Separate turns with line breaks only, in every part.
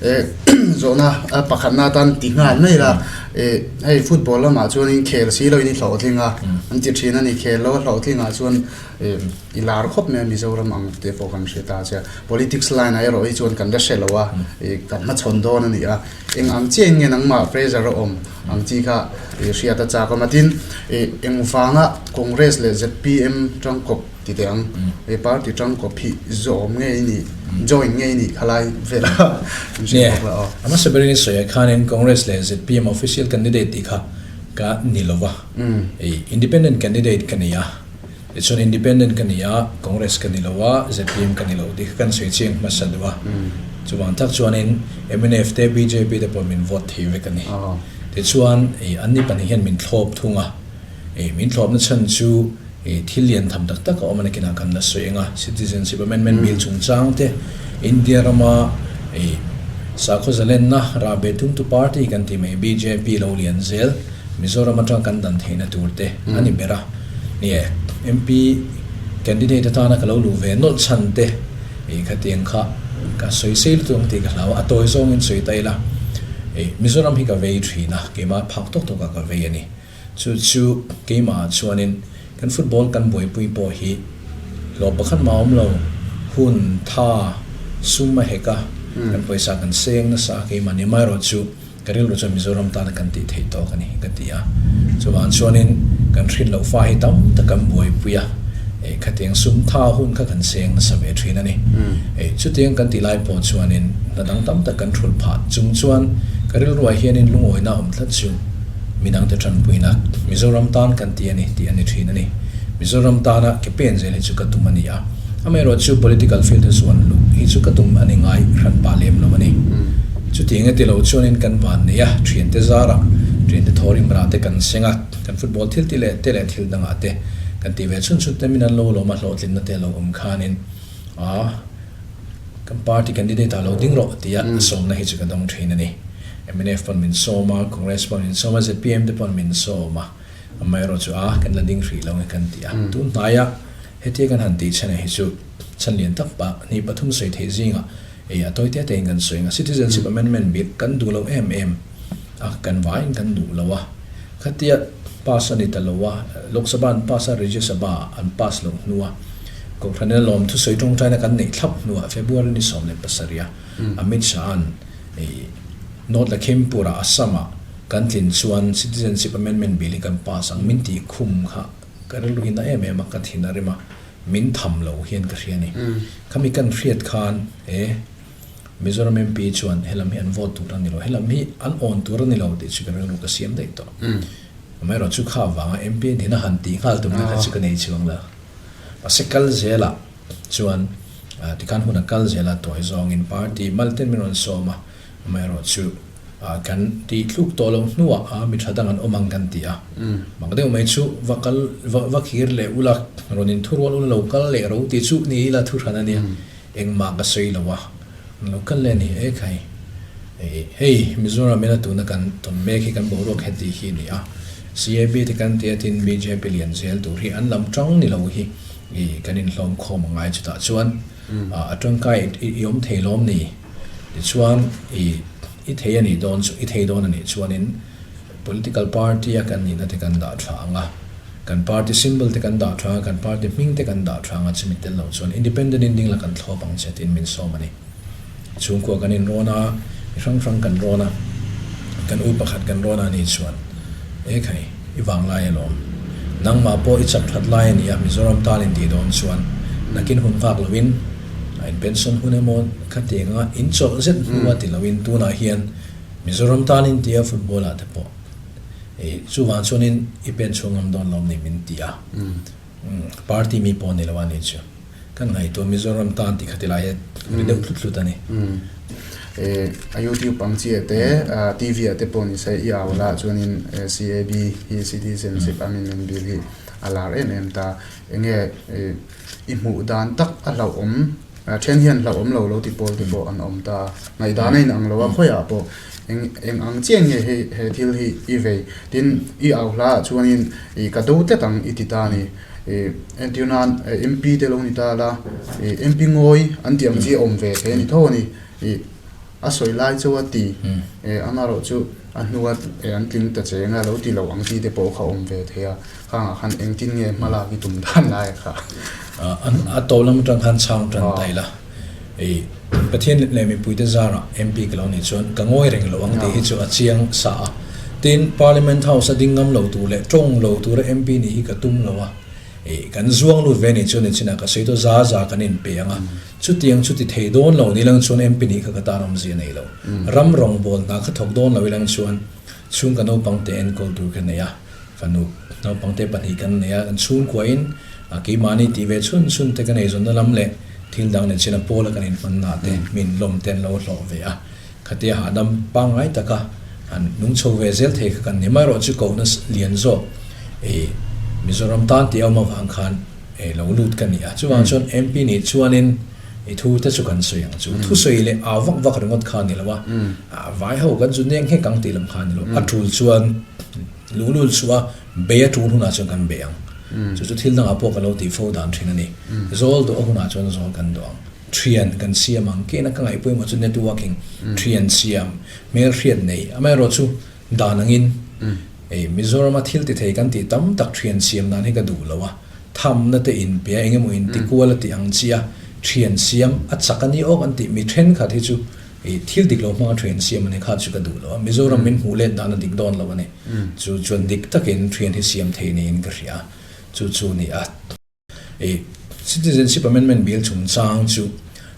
Zawhna pakhatna atan ti nghal mai la, hei football lamah chuanin khel si loin i hlawhtling a, an ti thin a ni. Khel lo a hlawhtlingah chuan i lar khawp mai a, Mizoram ang te pawh kan hre ta che a. Politics line ah erawh hi chuan kan la hre lo a, kan hmachhawn dawn a ni a. Eng ang chiahin nge nangmah pressure a awm ang chi kha i hriat a chak awm a. Tin, engvanga Congress leh zpm tangkawp Ti teh ang, he party tangkawp hi zawm ngei i nih, join ngei i nih kha lai vel a min hrilh bawk la aw.
A hmasa berin i sawi ah khanin Congress leh zpm official candidate tih kha ka ni lo va, independent candidate ka ni a, tichuan independent ka ni a, Congress ka ni lo a, zpm ka ni lo tih kha kan sawi chiang hmasa duh a, chuvang tak chuanin mnf te bjp te pawh min vote thei vek a ni. Tichuan anni pahnih hian min thlawp thung a, min thlawpna chhan chu I thil lian tham tak tak a awm a ni kinah kan la sawi eng a, Citizenship Amendment Bill chungchang te, India rama i sakhaw zalenna rahbeh tumtu party kan tih mai bjp lo lian zel Mizoram atanga kan dan theihna tur te a ni ber a. Ni e, MP candidate atana ka lo luh ve nawlh chhan te i khatiang kha ka sawi sei lutuk ang tih ka hlau a, a tawi zawngin sawi ta ila i Mizoram hi ka vei thin a, keimah phak tawk tawkah ka vei a ni. Chu chu keimahah chuanin kan football kan buaipui pawh hi hlawh pakhat mah awm lo, hun, tha, sum a hek a, kan pawisa kan seng nasa a keimah ni amaherawh chu ka rilru chuan Mizoram tana kan tih theih tawk a ni ka ti a. Chuvang chuanin kan hrin loh fa hi tam tak kan buaipui a, khatiang sum tha hun kha kan seng nasa ve thin a ni. Chutiang kan tih lai pawh chuanin hna dang tam tak kan thulh phah chung chuan ka rilruah hianin lungawina awm tlat chu. Midangte tanpuina Mizoram tan kan ti a ni tih a ni thin a ni. Mizoram tana ke pen zel hi chu ka tum a ni a. Amaherawh chu political field hi chuan luh hi chu ka tum a ni ngai hran pah lem lo a ni. Chutiang e ti lo chuanin kan van nei a, thiante zarah, thiante thawrim rah te kan seng a, kan football thil ti leh te leh thil dangah te kan ti ve chhun chhun te min an lo lawm a, hlawhtlinna te a lo awm khanin a kan party candidate ah lo ding rawh tia sawmna hi chu ka dawng thin a ni. Mnf pawn min sawm a, Congress pawn min sawm a, zpm te pawn min sawm a, amaherawh chu a kan la ding hrih lo nge kan ti a. Tun hnaia hetia kan han tih chhan hi chu chhan lian tak pa hnih pathum sawi theih zingah ei a tawi te tein kan sawi ang a, Citizenship Amendment Bill kan duh lo em em a, kan vaiin kan duh lo a, khatia pass a ni ta lo a, Lok Sabha an pass a, Rajya Sabha an pass loh hnua Kohhran ina lawm thusawi tawngtaina kan neih thlap hnuah February ni 17 a Amit Shah-a'n North Lakhimpur-ah Assam-ah kan tlin chuan Citizenship Amendment Bill hi kan pass ang min tih khum kha ka rilru hi na em em a, ka thin a rim a, min tham lo hian ka hria a ni. Khami kan hriat khan e Mizoram MP chuan helam hi an vote tur a ni lo, helam hi an awn tur a ni lo tih chu ka rilru ka siam daih tawh. Amaherawhchu kha avanga MP hnena han tih nghal tumna kha chu ka nei chuang lo. Mahse kal zelah chuan tikhan hun a kal zel a, tawi zawngin party mal ten min rawn sawm a, amaherawhchu kan tih thluk tawh loh hnuah mi tha dang an awm ang kan ti a, mak deuh mai chu va kal va khir leh ula rawn inthurual ula lo kal leh ro tih chu ni ila thu hran a nia, engmah ka sawi lo a, an lo kal leh a ni e khai. Hei Mizoram ina tuna kan tawn mek hi kan boruak heti hi a ni a, CAB te kan tia tin bjp lian zel tur hi an lam tang ni lo hi i kan inhlawm khawm a ngai chutah chuan a tangkai i awm thei lawm ni tichuan i i thei a nih dawn chu i thei dawn a nih chuanin political party a kan nihna te kan dah tha ang a, kan party symbol te kan dah tha ang a, kan party hming te kan dah tha ang a chumi tel lo chuan independent in ding la kan thlawp ang che tiin min sawm a ni. Chhungkua kan inrawn a, mi hrang hrang kan rawn a, kan u pakhat kan rawn a nih chuan e khai, i vang lai alawm. Nangmah pawh i chak that lai a ni a, Mizoram tan in tih dawn chuan nakin hun nghak loin a in pension hun emaw khatiang anga in chawlh zet hnu a ti loin tunah hian Mizoram tan in tia football ah te pawh e chuvang chuanin i pen chhuak ngam dawn lawm ni min ti a, party mi pawh ni lo a nih chu. Kan ngaihtuah Mizoram tan tih kha ti lai hi ri deuh tlut tlut a ni.
A YouTube ang chiah te, TV ah te pawh ni se i au lah chuanin CAB hi Citizenship Amendment Bill hi a lar em em ta. Enge i hmuh dan tak a hlauhawm, then hian hlauhawm lo lo ti pawl te pawh an awm ta. Ngaihdan a inang lo a khawiah pawh eng eng ang chiah nge hei he thil hi i vei. Tin, i au hla ah chuanin ka do tlat ang i ti ta a ni. Entir nan MP te lo ni ta la, MP ngawi an tih ang chi a awm ve thei a ni tho a ni. a sawi lai chu a ti amaherawh chu a hnua an tling ta cheng a lo ti lo ang tih te pawh kha awm ve thei a, khangah khan engtin nge hma lak i tum dan lai a kha.
A to lam atang khan chhang tan ta ila i Pathian leh mipuite zarah MP ka lo nih chuan ka ngawi reng lo ang tih hi chu a chiang sa a. Tin, Parliament House a ding ngam lo tur leh tawng lo tura MP nih hi ka tum lo a. I kan zuang lut ve nih chuan nichinah ka sawi tawh za za kan inpe ang a, chutiang chu ti thei dawn lo ni lang chuan MP nih kha ka tan awmzia nei lo. Ram rawngbâwl hna kha thawk dawn lo ilang chuan chhungka naupangte enkawl tur ka nei a, fanu naupangte pahnih kan nei a, kan chhungkuain keimahni tih ve chhun chhun te ka nei zawnna lam leh thil dang nichina pawla kan inhmanna te min lawm te an lo hlawh ve a, khatia hahdam pangngai taka han nung chho ve zel thei kha kan ni. Amaherawhchu kohna lian zawk i Mizoram tan tih a awm avang khan lo lut ka ni a. Chuvang chuan MP nih chuanin i thu te chu kan sawi ang chu. Thusawi leh au vak vak ringawt kha a ni lo a, vai ho kan chu neng nghek ang tih lam kha a ni lo. A tul chuan luhlul chu a bei a tul hunah chuan kan bei ang. Chu chu thil dangah pawh ka lo tih fo dan thin a ni. Zawl duh a hunah chuan zawl kan duh ang. Thian kan siam ang, kena ka ngaih pawimawh chu networking, thian siam, hmelhriat nei, amaherawhchu dan angin ei Mizorama thil ti thei kan tih tam tak thian siam dan hi ka duh lo a, thamna te in pe a, eng emaw in ti kual a tih ang chi a, thian siam a chak a ni awk an tih mi thenkhat hi chu ei thil dik lo hmanga thian siam a ni kha chu ka duh lo a, Mizoram min hmuh let dan a dik dawn lo a ni, chu chuan dik takin thian hi siam thei niin ka hria, chu chu ni a. I Citizenship Amendment Bill chungchang chu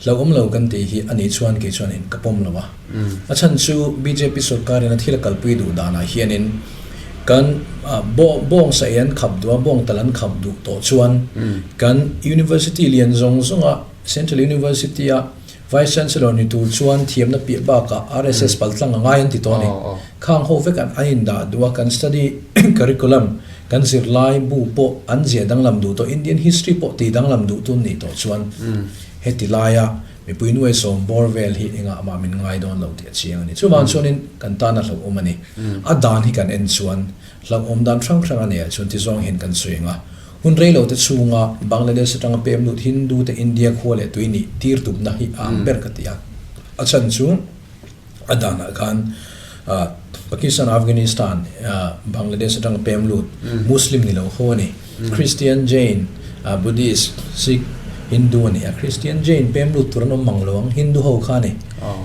hlauhawm lo kan tih hi a nih chuan kei chuan in ka pawm lo a. A chhan chu bjp sorkarin a thil a kalpui duh danah hianin kan bawng sa ei an khap duh a, bawng tal an khap duh tawh chuan kan University lian zawng zawnga Central University-a Vice Chancellor ni tur chuan thiamna piah bakah RSS paltlang a ngai an ti tawh a ni. Khang ho vek an indah duh a, kan study curriculum, kan zirlai bu pawh an ziah danglam duh tawh, Indian history pawh tih danglam duh tun nih tawh chuan heti laia mipui nuai sawm bawr vel hi engah mah min ngai dawn lo tih a chiang a ni. Chuvang chuanin kan tan a hlauhawm a ni. A dan hi kan en chuan hlauhawm dan hrang hrang a nei ah chuan tizawng hian kan sawi ang a. Hun rei lo te chhunga Bangladesh atanga pem lut Hindu te India khua leh tui nih tir tumna hi a ang ber ka ti a. A chhan chu a danah khan Pakistan, Afghanistan, Bangladesh atanga pem lut Muslim ni lo ho a ni. Christian, Jain, Buddhist, Sikh, Hindu a ni a. Christian, Jain pem lut tur an awm mang lo ang, Hindu ho kha a ni.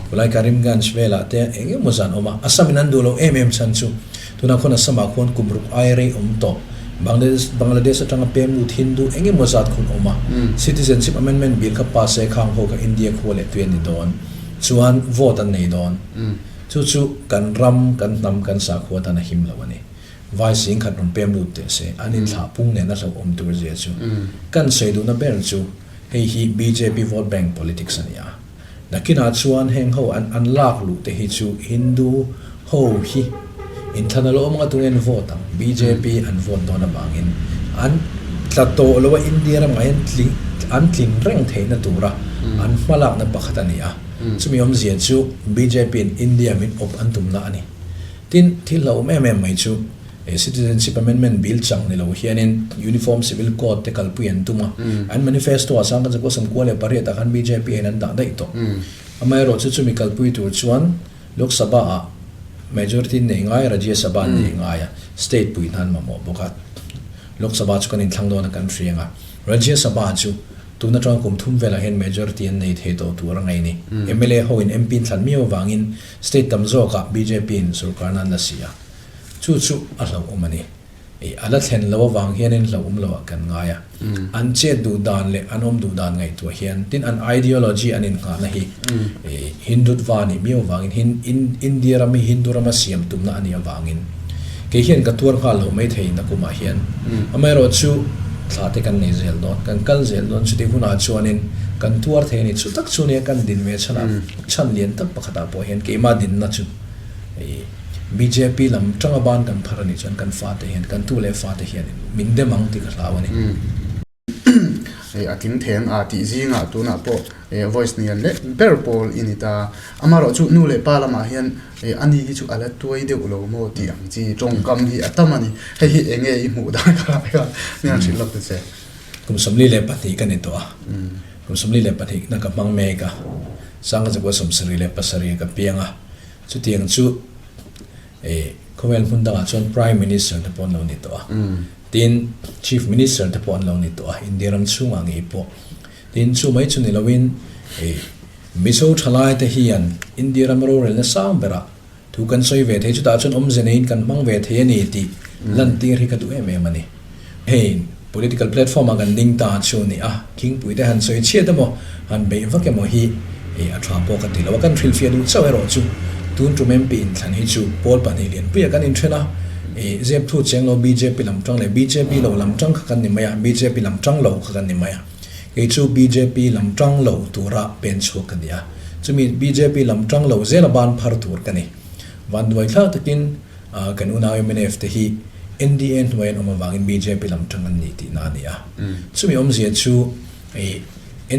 Khulai Karimganj velah te eng emaw zan awm a. Assam in an duh lo em em chhan chu Tunah khuan Assam-ah khuan kum ruk ai rei awm tawh. Bangladesh Bangladesh atanga pem lut Hindu eng emaw zat khun awm a. Citizenship Amendment Bill kha pass se khang ho kha India khua leh tui an ni dawn. Chuan vote an nei dawn. Chu chu kan ram, kan hnam, kan sakhua tan a him lo a ni. Vai sing khat rawn pem lut teh se, an inthlah pung nen a hlauh awm tur zia chu. Kan sawi duhna ber chu hei hi bjp vote bank politics a ni a. Nakinah chuan heng ho an an lak luh te hi chu Hindu ho hi inthlan a lo awm anga tungen vote ang bjp an vote dawn avangin an tla tawh lo a India ramah hian tling an tlin reng theihna tura an hmalakna pakhat a ni a, chumi awmzia chu bjp in India min awp an tumna a ni. Tin, thil hlauhawm em em mai chu Citizenship Amendment Bill chang ni lo hianin Uniform Civil Code te kalpui an tum a, an manifesto ah sang kan zakua 98 ah khan bjp hian an dah daih tawh. Amaherawh chu chumi kalpui tur chuan Lok Sabha ah majority nei ngai Rajya Sabha an nei ngai a, state pui hna an mamawh bawk a. Lok Sabha chu kan inthlang dawn a kan hriang a, Rajya Sabha chu tun atanga kum thum velah hian majority an nei thei tawh tur a ngaih a ni. Mla ho in MP in thlan miau avangin State tam zawkah bjp in sorkarna an la si a, chu chu a hlauhawm a ni. Ih, a la thlen lo avang hianin hlauhawm loah kan ngai a. An chet duh dan leh an awm duh dan ngaihtuah hian tin an ideology an innghahna hi ih Hindutva a nih miau avangin hin India ram hi Hindu rama siam tumna a nih avangin kei hian ka tuar nghal loh maithei nakumah hian. Amaherawhchu thla te kan nei zel dawn, kan kal zel dawn chutih hunah chuanin kan tuar thei a ni. Chu tak chu nia kan din ve chhanah Chhan lian tak pakhatah pawh hian keimah dinna chu hei bjp lam tanga ban kan phar a nih chuan kan fate hian kan tu leh fate hian min dem ang tih ka hlau a ni.
Hei a tling theng a tih zingah tunah pawh voice nian leh ber pawl i ni ta. Amaherawh chu nu leh pa lamah hian ani hi chu a la tuai deuh lo maw tih ang chi tawngkam hi a tam a ni. Hei hi eng nge i hmuh dan ka lai kha mi han hrilh lawk ta che.
Kum 42 ka ni tawh a, kum 42 na ka hmang mek a. 1977 ah ka piang a, chutiang chu eh khawvel hmun dangah chuan Prime Minister te pawh an lo ni tawh a, tin Chief Minister te pawh an lo ni tawh a, India ram chhungah ngei pawh. Tin chu mai chu ni loin eh Mizo thalai te hian India ram rorelna sang berah Thu kan sawi ve thei chutah chuan awmze neiin kan hmang ve thei a ni tih lantir hi ka duh em em a ni. Hei political platform ah kan ding ta chu ni a, khingpui te han sawi chhiat emaw han beih vak emaw hi a tha pawh ka ti lo a, kan hrilhfiah duh chauh erawh chu tun tum MP inthlan hi chu pawl pahnih lianpuia kan inthen a, zep thu cheng lo bjp lam tang leh bjp lo lam tang kha kan ni mai a, bjp lam tang lo kha kan ni mai a. Kei chu bjp lam tang lo tura pen chhuak ka ni a, chumi bjp lam tang lo zela ban phar tur ka ni. Vanduai thlak takin kan unau mnf te hi NDA hnuai an awm avangin bjp lam tang an ni tihna a ni a. Chumi awmzia chu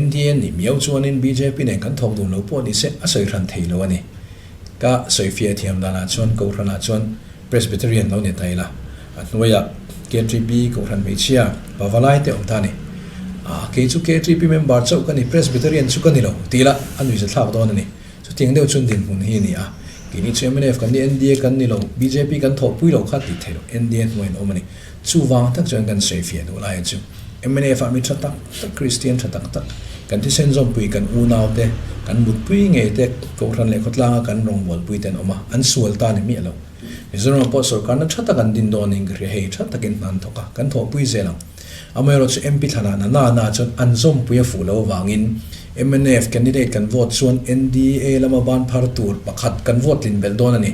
NDA nih miau chuanin bjp nen kan thawk dun lo pawh ni se a sawi hran thei lo a ni. Ka sawifiah thiam danah chuan Kohhranah chuan Presbyterian lo ni ta ila, a hnuaiah KTP Kohhran hmeichhia Pavalai te awm ta a ni. A, kei chu KTP member chauh ka ni, Presbyterian chu ka ni lo ti ila a nuihza thlak dawn a ni. Chutiang deuh chuan dinhmun hi a ni a, keini chu mnf kan ni, NDA kan ni lo, bjp kan thawhpui lo kha tih theih loh, NDA hnuaiin awm a ni. Chuvang tak chuan kan sawifiah duh lai chu mnf ah mi tha tak tak, Kristian tha tak tak, kan thisen zawmpui kan unau te, kan mutpui ngei te, Kohhran leh khawtlanga kan rawngbawlpui te an awm a, an sual ta ni miah lo. Mizoram ah pawh sorkarna tha tak an din dawn in ka hria, hei tha takin hna an thawk a, kan thawhpui zel ang. Amaherawhchu MP thlanah na na na chuan an zawmpui a fuh lo avangin mnf candidate kan vote chuan NDA lama ban phar tur pakhat kan vote tlin belh dawn a ni.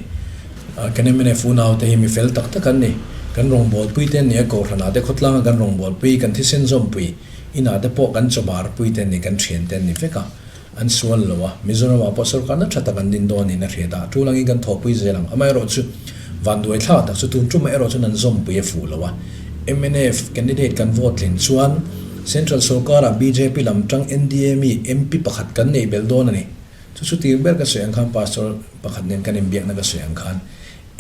Kan mnf unaute hi mi fel tak tak an ni. Kan rawngbawlpui te an ni a, Kohhranah te khawtlanga kan rawngbawlpui, kan thisen zawmpui, inah te pawh kan chawbarpui te an ni, kan thian te an ni vek a, an sual lo a. Mizoramah pawh sorkarna tha tak an din dawn in a hriat a, tul angin kan thawhpui zel ang. Amaherawhchu, vanduai thlak tak chu tun tumah erawh chuan an zawmpui a fuh lo a. Mnf candidate kan vote tlin chuan Central sorkarah bjp lam tang NDA mi MP pakhat kan neih belh dawn a ni. Chu chu tir ber ka sawi ang khan Pastor pakhat nen kan inbiakna ka sawi ang khan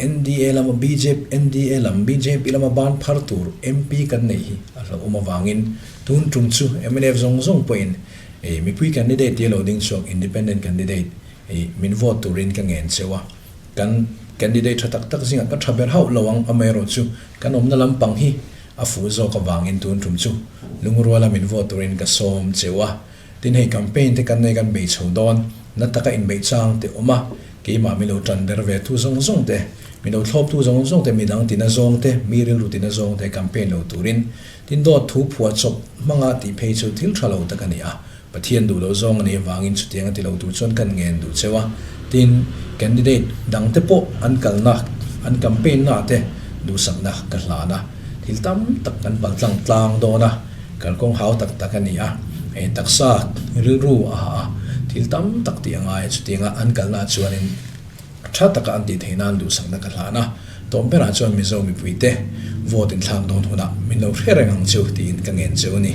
NDA lama bjp NDA lam bjp lama ban phar tur MP kan neih hi a hlauhawm avangin tun tum chu mnf zawng zawng pawhin ei mipui candidate tia lo ding chhuak independent candidate ei min vote turin ka ngen cheu a kan candidate tha tak tak zingah ka tha ber hauh lo ang amaherawhchu kan awmna lampang hi a fuh zawk avangin tun tum chu lungruala min vote turin ka sawm cheu a. Tin hei campaign te kan nei kan bei chho dawn, na taka inbeih chang te awm a, keimah min lo tan ber ve tu zawng zawng te, min lo thlawp tu zawng zawng te, midang tina zawng te, mi rilru tina zawng te campaign lo turin tin dawt thu phuah chawp hmanga tih phei chu thil tha lo tak a ni a, Pathian duh loh zawng a nih avangin chutiang a ti lo tur chuan kan ngen duh cheu a, tin candidate dang te pawh an kalna, an campaign na te duhsakna ka hlan a, thil tam tak kan paltlang tlang dawn a. Kalkawng hau tak tak a ni a, hei taksa rilru a hah a, thil tam tak tih a ngai a, chutianga an kalnaah chuanin tha taka an tih theih nan duhsakna ka hlan a, tawm berah chuan Mizo mipuite vote inthlak dawn hunah min lo hre reng ang chu tiin ka ngen cheu a ni.